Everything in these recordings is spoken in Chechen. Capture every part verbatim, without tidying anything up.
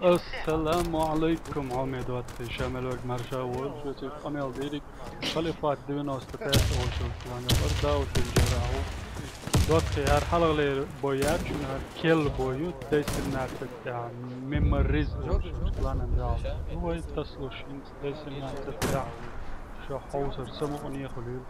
Ассаламу алейкум, хьоме доттагӀий, ша мел верг марша волча, шуца къамел дийриг, Халифат девяносто пять волча клан яр, Дауд Инжера ву. ДоттагӀий, хӀара хьалхалера бой яц шуна, хӀара керла бой ю, Д семнадцать тӀа, Мемориз волча кланан дала. Ну, вай тасалуш хӀинца Д семнадцать тӀа, шо хьовсар самукъане хуьлийла.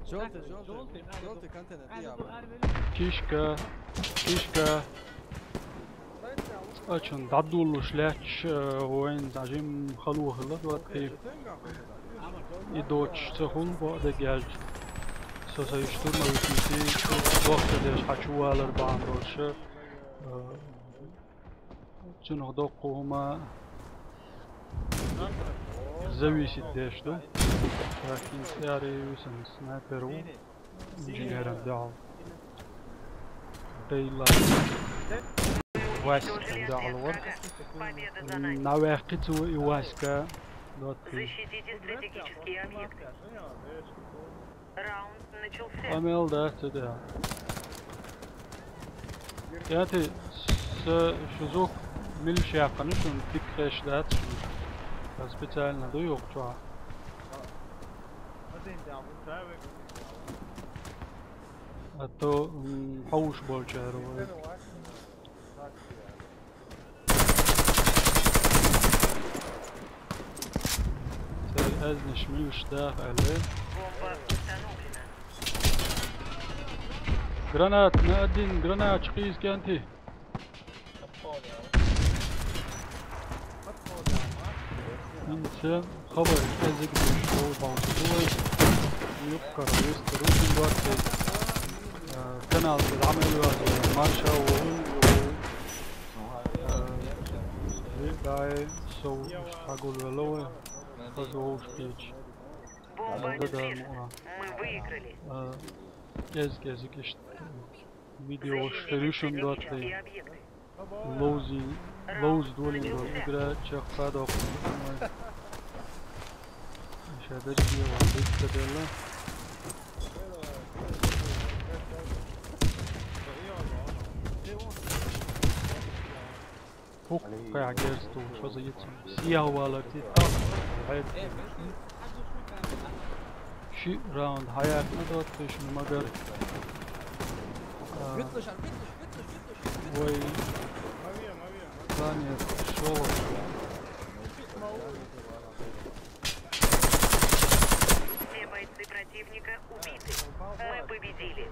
Желтый, желтый, желтый контейнер, ты яба. Кишка, кишка. Цкъачунна дӀадолалуш лаьтташ, э, вайна дӀа жимма хало хилла доттагӀий. И доцуш ца хул бакъдерг аьлча. Со сайн штурмовикнашца дохка деш хьачувалар бахьана долуш, э, цунах доккха хӀума зависит деш ду. ТӀаккха хӀинца аьрий висина снайпер ву, инженеран дуьхьал. Тейла. Васька дуьхьал вара. НӀа ваьккхи цо и Васька. ДоттагӀий. Защитите стратегические объекты. Раунд начался. Къамел дац цу тӀехь. КӀентий, са шу зух милла шаьккхина шуна дика хезаш дац шуна. Сан специально ду юха чохь. А то, м, хьовш болчара вай. Церан аьзнаш муьлш даха аьлла. Граната, на один, граната, чкъийс кӀентий. ХӀинца хабар кӀезиг деш вовзалча ду вай. Юккъара вистар ву шун доттагӀий. Э, канал тӀе дӀа мел ваьлла марша волу. Э, виъ дай сов схьагулвелла вай. Хаза вовшахкхеташ. Бомба. Э, кӀез-кӀезиг иштта видеош хир ю шун доттагӀий. Ловзи-, ловза долийна долу игра чекхдоккхуш ду вай. Ша дерриге ван дитта делла. ХӀокху кхехь герз тухуш хаза йицу. Сияхь валар циттахь. Ши раунд хьаяьккхина доттагӀий шуна, магар. А, вай клане шолгӀа. Все бойцы противника убиты. Мы победили.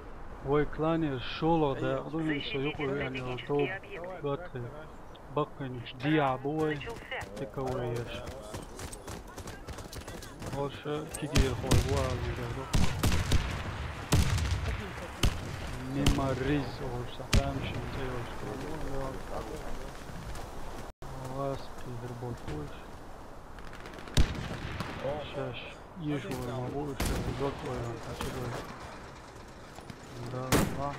Вай клане шолгӀа дакъа ду, хӀинца со юкъа веана йолу тов доттагӀий. Баккхийнаш дехьа бу вай, тиковой еш. Хьорша кигера хьой бу ала мегар ду. Мемориз олуш, сан тамашийна цӀе йолуш. Вас кхийдир болуш вуш. Шаьш еш вара ма бу, шаьш дот вара, хачи вара. Да, ма,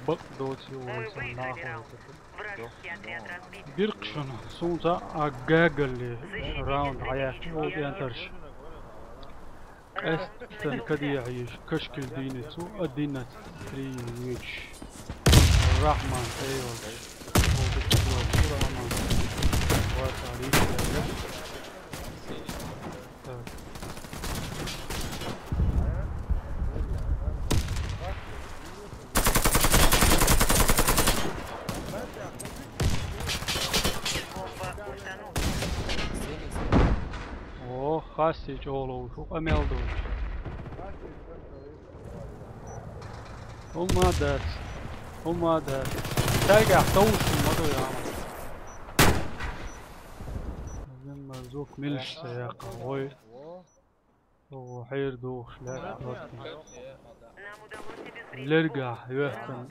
бакъ доций вара, сан нахуй. Биркхшуна, суна цхьа а гагалли раунд хьаяьккхи вовза энтарш. Къаьсттина кадехьа йиш, кашкил дийна цу, одиннадцать три йоьдуш. Рахман, эй, вовза кадо, Рахман. Вацар йиш яьлла. Так. О, хасси чӀогӀа ловзуш ву, къамел долуш. ХӀумма дац. ХӀумма дац. Цаьргахь товш ма ду, яма. Зимма зук милш ца яккха, вой. О, хьер духуш лаьтта. Лергахь, йоьхкан.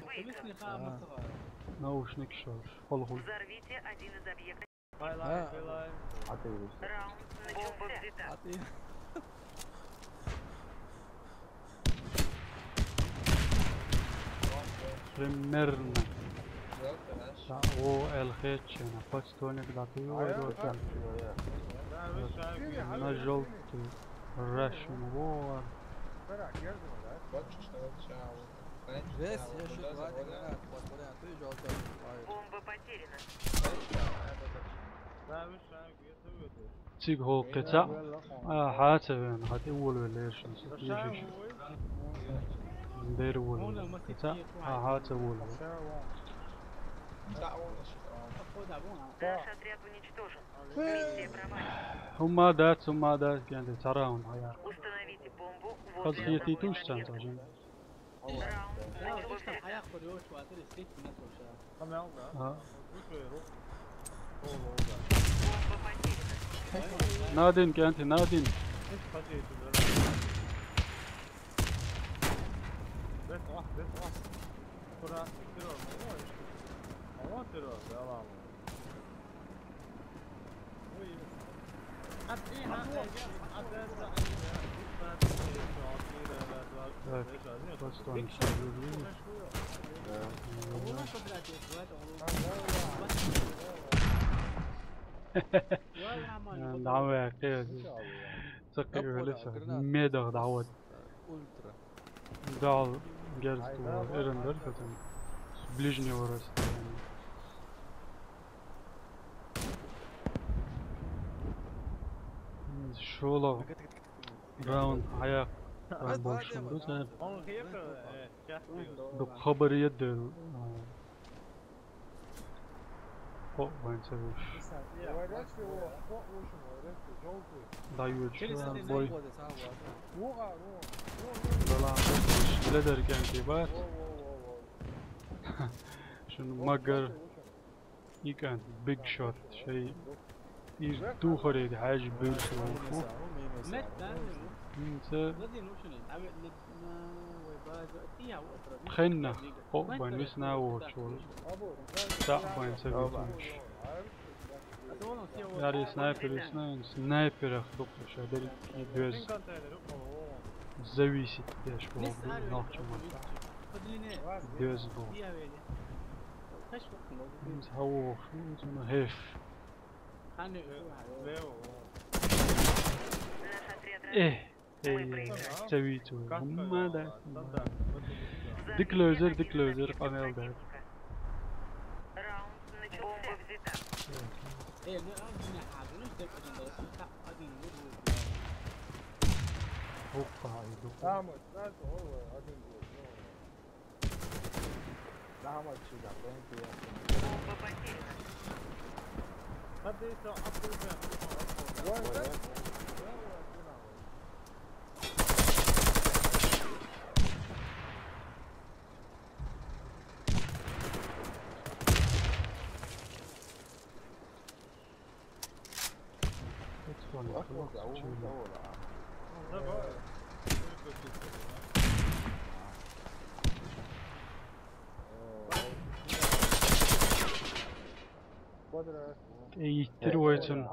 Наушник шош, холхуй. Взорвите один из объектов. Хьа. Раунд начался. Примерно. Та, о, эл хечена, подствольник дати вай ротан. На жёлтый. Russian War. Жесть, я ещё два граната подбрал, а ты жёлтый. Бомба потеряна. Цига хӀокху кхин цхьаъ, а, хьа ца веана, хьа тӀе волавелла лераш аса, тешаш. Дера волавелла. Кхин цхьаъ, а, хьа ца волавелла. Наш отряд уничтожен. Миссия провалена. ХӀумма дац, хӀумма дац, кӀентий, цхьа раунд хьаяр. Установите бомбу Хаза возле хетийтуш этого царна объекта. цхьа жимма. Раунд начался. А. Бомба потеряна. Надин, кӀентий, надин. Так, просто он сейчас выглядит. Давай, Роман, Э, Давай, я. Цакъи Гренада. улица. Медах давай. Ультра. Дал герз ту эрен дер хатан. С ближнего расстояния. Шоло. Раунд хьаяхь. Раунд болуш ду цар. Ду хабар еддел. О, вайн ца вуш. Дайвучу бой. Далан ледер кенти бат. Шун магар. Икан, big shot, шай. Ир тухаре хьаж бирс валфу. Хинца. Хенна, хо бан вис на вочул. Та бан ца витуш. Яри снайпер вис на, снайперах дукха ша дери и дёз. Зависит, я ж говорю, нахчу мата. Дёз бо. Хинца хавох, хинца на хеф. Э, э, ца виту. Мада. Дик лёзер, дик лёзер, панел да. Раунд начался. Бомба взята. Опа, иду. Там, знаешь, о, один был. Ну, там отсюда, блин, приехали. Бомба потеряна. Подъезд, откуда? Ой, да? Иттир войцун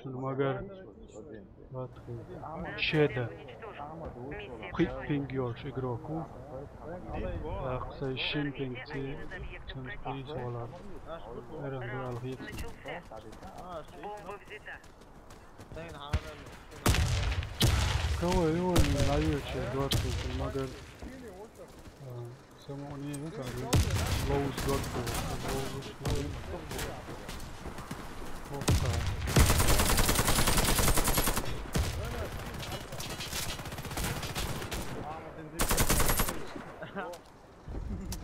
шун магар. Шеда. Хит пинг йолш игроку. Ахса шин пинг ци цун спирис олар. Эрен дуал хит. Бомба взята. Кого его не ловил, че дот магар. Сама он не выкал. Лоус дот. Опа.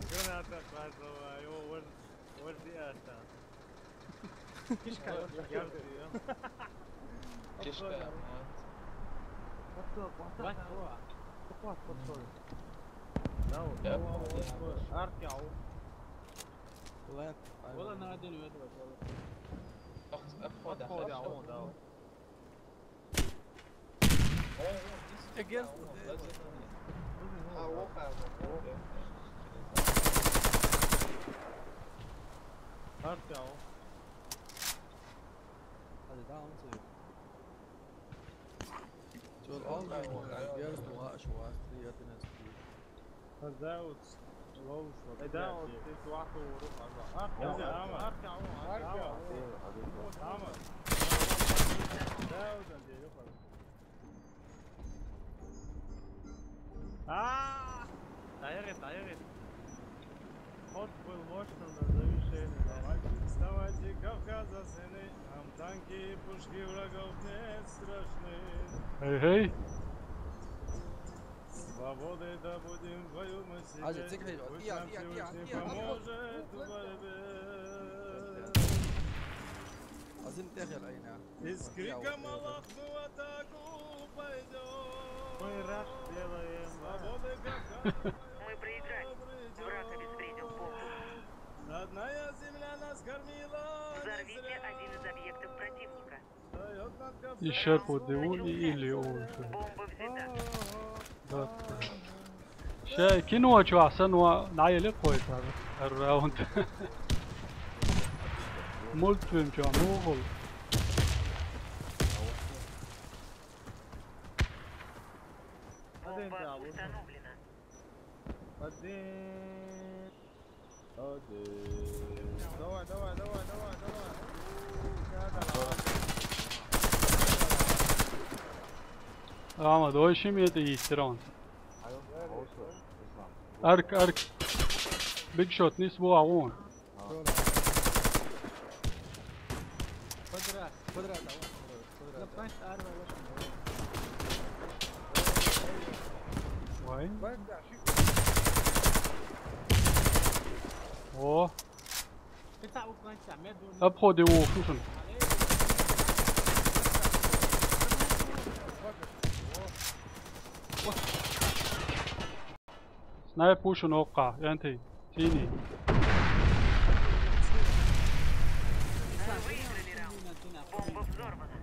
Granata, quase, oh, oh, where's, where's the ass? Kişka. Kişka. What the, what the hell? What, what, what? Ark ya. Left. Вала на один этого, вала. Обхода. Подходи, а он, да. Against. Ark ya. Hadi daha on seviyor. Şöyle al ben onu. Gel şu aş şu aş. Yatın eski. Hey, down, this is what we were talking about. Ark ya, ark ya, ark ya. Tamam. Down, down. Ah! Dayak et, dayak et. Вот был мощным на завершение. Давайте, вставайте, Кавказа сыны, нам танки и пушки врагов не страшны. Гей, гей. Свободой добудем в бою мы себе. Пусть нам Всевышний поможет в борьбе. Из крика молотка в атаку пойдём. Мы рад делаем. Свободы Кавказа. Мы проиграли. Враг обезвредил бомбу. Родная земля нас кормила. Взорвите один из объектов противника. Ишер подиу или уже. Бомба взята. Да. Ше кино чу асан ва наили койта. Раунд. Мультфильм чу ну гол. Бомба установлена. Один. Один. Давай, давай, давай, давай, давай. Надо, ладно. Ама, давай ещё мне это есть раунд. Арк, арк. Биг шот, не свой, а вон. Квадрат, квадрат, а вон квадрат, квадрат. Вай. О. Обходи его, слушай. Снайп пушен окка, энти. Синий. Бомба взорвана.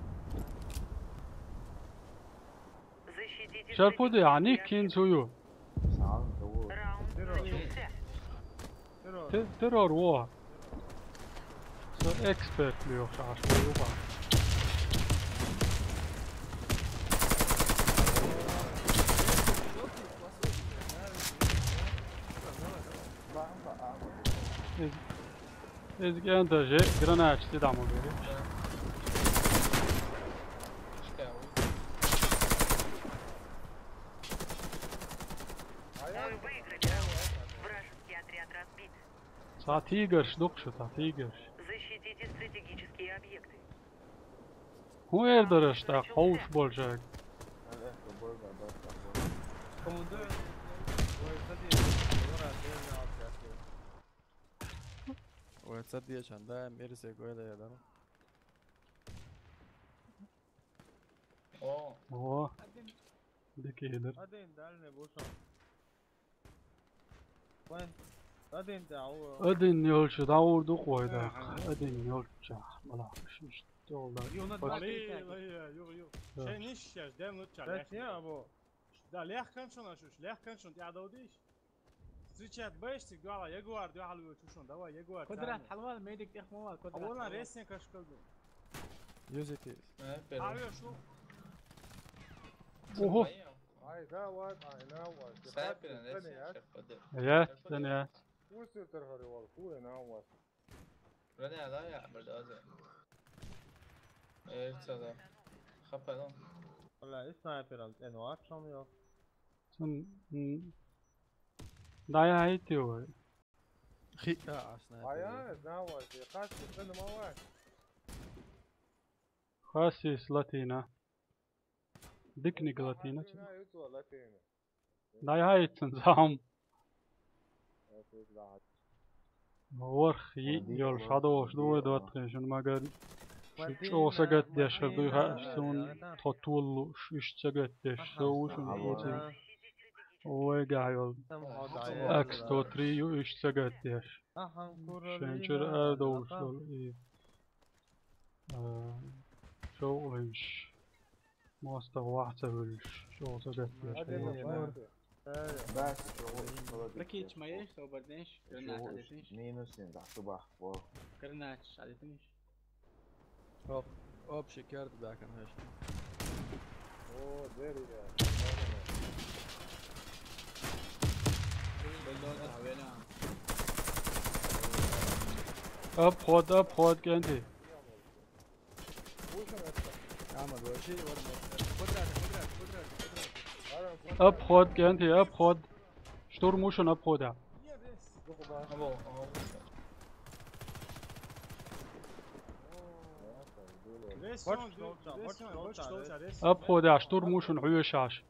Защитите. Шарпуди, они кин сую. Раунд начался. Те-, террор, во. Со эксперт ли ёх, аш, во, во. Из-, из генда же гранач ти дамо бери. Мы выиграли раунд. Вражеский отряд разбит. Са тигерш, дукшу, са тигерш. Защитите стратегические объекты. Ху эрдереш та хоуш болжаг. Ой, цадия чанда, мерзе гойла ядам. О. О. Дикейлер. Один дальний бушам. Вай. Один да, о. Один ёлчу да урду койда. Ага. Один ёлчу. Мала, шиш ёлда. Юна Бак- два Али, тейк. Али, юк, юк. Да. Шен иш яш, дем луча. Да, леш. Не, або. Да, лех каншон ашуш, лех каншон, я да удиш. Встречать бэш, ты гала, Ягуар, да, халу чушон, давай, Ягуар. Квадрат, халвал, медик, тех мовал, квадрат. А вон ресне кашкалды. Юзики. А, я шо? Ого. Ай, да, вот, ай, на, вот. Снайпер, да, я. Есть, да, я. Пусть это говорю, вот, хуй, на, вот. Рани ала я, бирдаза. Э, цада. Хапа, ну. Вала, и снайпер ал, э, ну, а чём ё? Сын, м, да я эти ой. Хи, а, а, снайпер. А я, знал, ой, ты хас, ты, ты, ну, малай. Хасис латина. Дикник латина. Дай хайтын зам. Ворх и ёл шадош дуй доткын шун магар. Шучо сагат деш дуй ха шун тотулу шуш сагат деш соу шун оти. Ой гайол. Акс то три ю иш сагат деш. Шенчер эр доушол и. Шоу линш. Моста вахта вылш. Шоу сагат деш. Бәс, шоу. Лакич майеш, оберденш, гранат адетинш. Минус ин да, субах, во. Гранат адетинш. Оп, оп, шикер да, конечно. О, дери я. Бульдозер, хавена. Обход, обход, кенти. Обход, кенти, обход. Штурм ушен обхода. Обходи, штурм ушин хьоьшаш.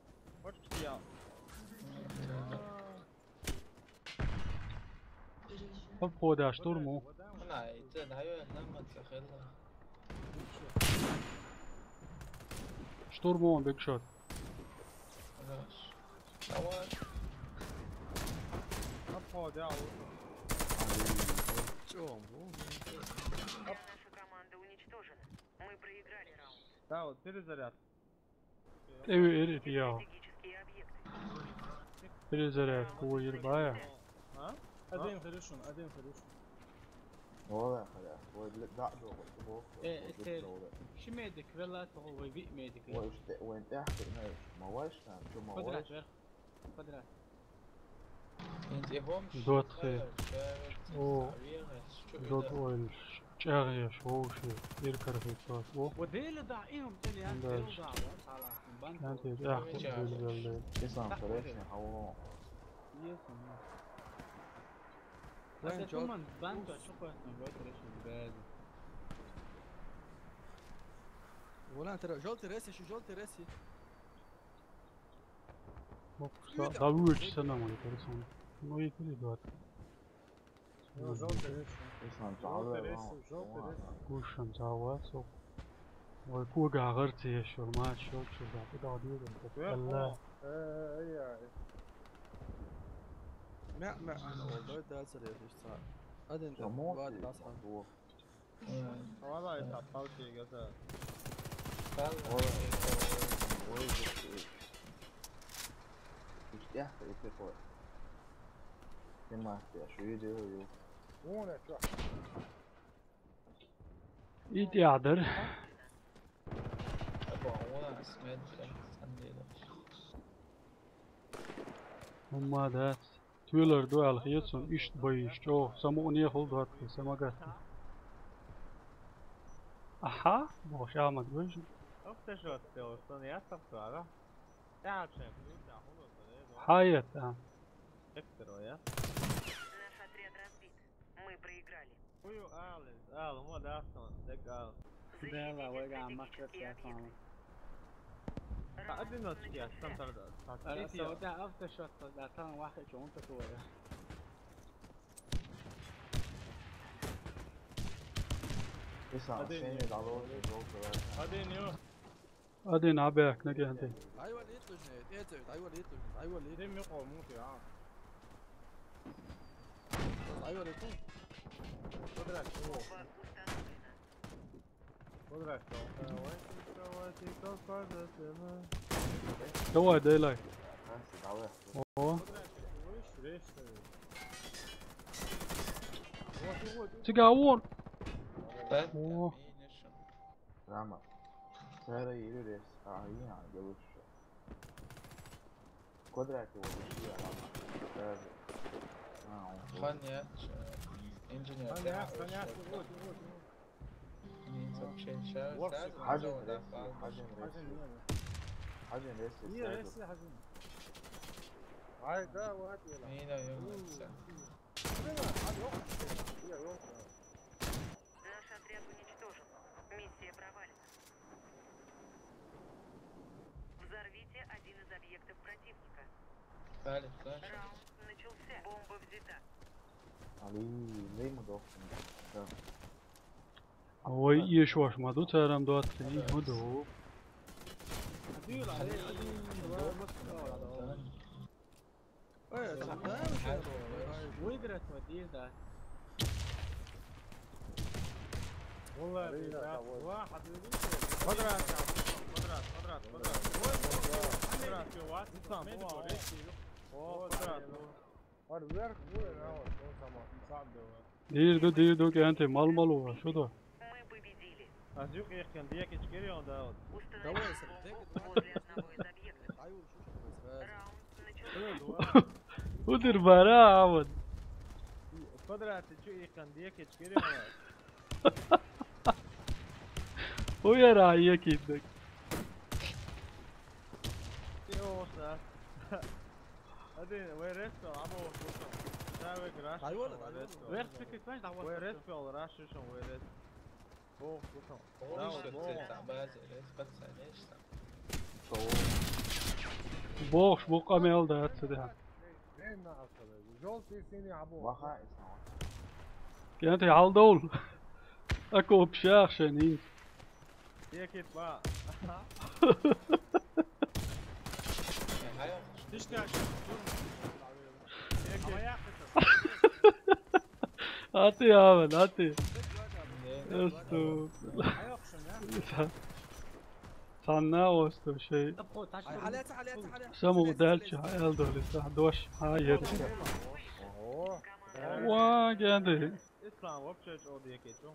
Обходи, штурм у. Штурм у, биг шот. Наша команда уничтожена. Мы проиграли раунд. Да, вот перезаряд. Эви, эри, пиял. Перезарядка, ой, ебая. А? Один хорошо, один хорошо. Вала, халя. Ой, да, да, да. Э, это ши медик, вела то, ой, ви медик. Ой, что, ой, да, ты знаешь, малыш, там, что малыш? Квадрат, вверх. Квадрат. Дот хи. О. Дот ойнаш. ЧӀагӀъеш вовши. Иркар хи тос. О. Ва дела да, им тани, да. Дела да, ва, сала. Бан. Янте, ах, дела да. Исан, интересно, хало. Исан. Аса туман, бан, то, что классно, вот, решил, да. Вон, тера, желтый реси, ещё желтый реси. Оп, да, да, лучше сама, интересно. Ну и передат. Ну, желтый реси. Исан, желтый реси, желтый реси. Кушан, цава, со. Ой, кога гарти, ещё матч, ещё, да, куда дедом, так, Алла. Э, э, э, э. Мя, мя, ана, олду, да, царе, ишца. Один, два, два, два. Валай, тапал кегаса. Ой, ой, ой, ой. Иштяхта, иште кой. Снимать я, шу видео, ю. Вон, я чё? Иди, Адер. Аба, вон, сметка, сандела. Умма дац. Туьлар ду аьлла хеташ, иштта бай, иштта чӀогӀа. Самукъане хул доттагӀа, самагатта. Аха, бохуш Ахьмад вежа. Оп, тешот, тешот, сон яцахь цара. ТӀаьхьа шайн плюс, а, хӀун ду, хӀун ду? Хьаят, а. Сектор, я? Наш отряд разбит. Мы проиграли. Хьуй ала, ала, ма дац сан, дага ала. Дела, вайга махкат я сан. Та одиннадцать я, сан тар да, та. Ара, третий я. Савда автошот, да, тан вахи чон та туя. Иса, один сени я. Дало, жёлтый, да. Один я. Один а бяк, нагенди. Айвал итлужни, тецев, айвал итлужни, айвал ит. Дем мио мути, а. Айвал иту. Квадрат, о. Квадрат, давай, давай, давай, давай. Давай, дай лайк. О. Квадрат, слышь, речь. Цигавон. Да? О. Рама. Цара ирес, а, я, девушка. Квадрат его вышли, а, ладно. Даже. А, он. Хан я, э, инженер. Хан я, да, хан я, хорошо. Вот, вот, вот. Не сообщение, щас, щас, Хажин, да, рес, да, Хажин, рес. Хажин, рес, не, сразу. Рес, Хажин. Ай, да, вот, я. Не, да, я, всё. Блин, а, ёлка, я, ёлка. Наш отряд уничтожен. Миссия провалена. Взорвите один из объектов противника. Далее, дальше. Раунд начался. Бомба взята. Али, лей ма дохтун. Да. Ой, ешваш ма ду, царам ду, ацини ма ду. Ой, это да, выиграть вот здесь, да. Валлай, ребят, ва, хьадуьйдуьйту. Квадрат, квадрат, квадрат, квадрат. Квадрат, квадрат. О, квадрат. Ар вверх, вверх, а вот, он сама. Сам давай. Дийр ду, дийр ду, кӀанте, мал-мал ву, шу ду. Мы победили. Аз юкъ яхкан декъачу кӀира йолу Дауд. Давай, сэр, декъа. Возле одного из объектов. Раунд начался. ХӀун дира бара, Ахьмад? Квадрате чу яхкан декъачу кӀира йолу. ХӀун яра хьан екинниг? Ти оса. Один, вай ресто, або, Ай, вала, ай, вала. Вехь пикет ванж, да, вехь. Вай рес пел, раш шишон, вай рес. Бог, бог. Полностью цвета базы, рес пацанешта. Бог, бог амел да, цвета. Желтый, синий, абу. Баха, исма. Кент алдол. Ако общах шенин. Текет ба. Тишка. Ати, аван, ати. Эсту. Санна осто шей. Само дальше, элдолиса, дош, ха, ер. Ва, генди. Ислам вообще чё декет, чё?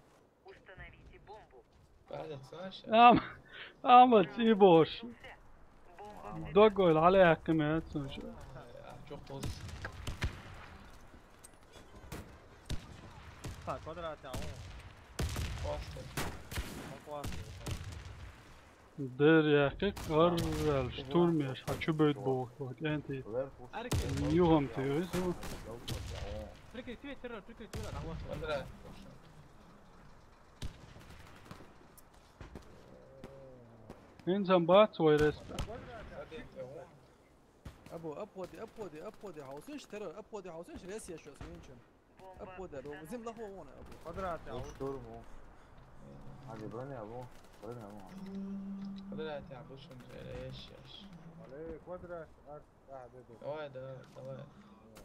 Ам, ам, цибош. Догой, але аккеме, цунш. Чё поз. Ха, квадрат, а, о. Классно. Классно. Дер яхи карал штурмеш, хочу быть бог, вот, энти. Югам ты, вижу. Прикрытие, террор, прикрытие, да, вот. Инсан бац, вай рес. Абу, аподи, аподи, аподи, хаусунш, террор, аподи, хаусунш, рес яшос, винчун. Аподи, ру, зим лахо вона, абу. Квадрат, я, штурму. Ади, броня, абу, броня, абу. Квадрат, я, абу, шун, рес яш. Але, квадрат, ар, а, де, де. Давай, давай, давай.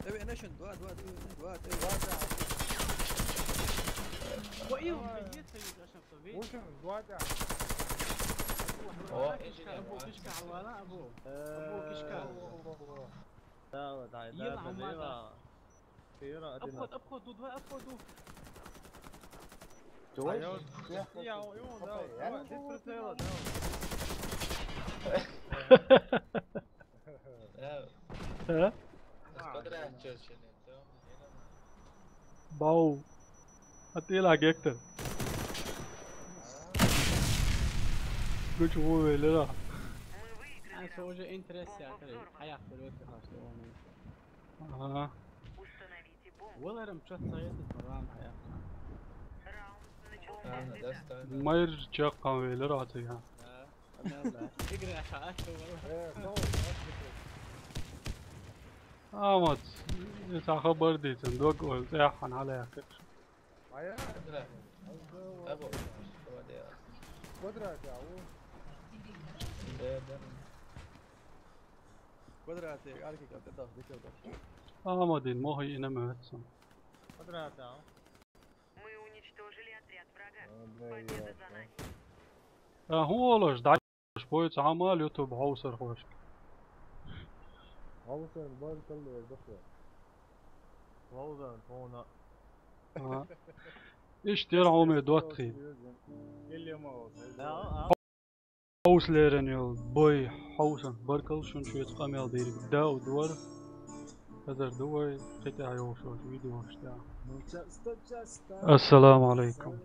Эве, эне шун, два, два, два, два, два. Ва, ил, есть, есть, есть. Очень, два, да. О, кишка, абу, кишка, авала, абу. Абу, кишка. Да, да, да, да, да. Обход, обход, тут два, обход, тут. Чего? Я, я, я, да, без прицела, да. А? Квадрат, чё, чё, нет, да? Бау. Атила гектор. Гуч ву велера. А, со уже интерес я, кали. Аяк берет, я, что он. Ага. Валарым чё советует, баран, аяк. Ладно, достань. Майр чаккан велер атыга. Да. Игра, а, что было? Амат, ис ахабар дейтин, дог ол, яхан ала яхик. Ая? Квадрат. Абу. Квадрат, я, у. Да, да. Квадрат, я, арки, как это, дикер, да. Амадин, мохи инаме этсам. Квадрат, я. Мы уничтожили отряд врага. Победа за нами. А, хуолаш, да. Шпой цама YouTube хаусар хош. Хаусар бар калле дохо. Хаусар хона. А. Иштер хауме дотхи. Гелема. Хауслерен йол бой хаусан. Баркал шун шует камел дирик. Да, удвар. Хазар дувай, хетя йол шует видео шта. Ассаламу алейкум.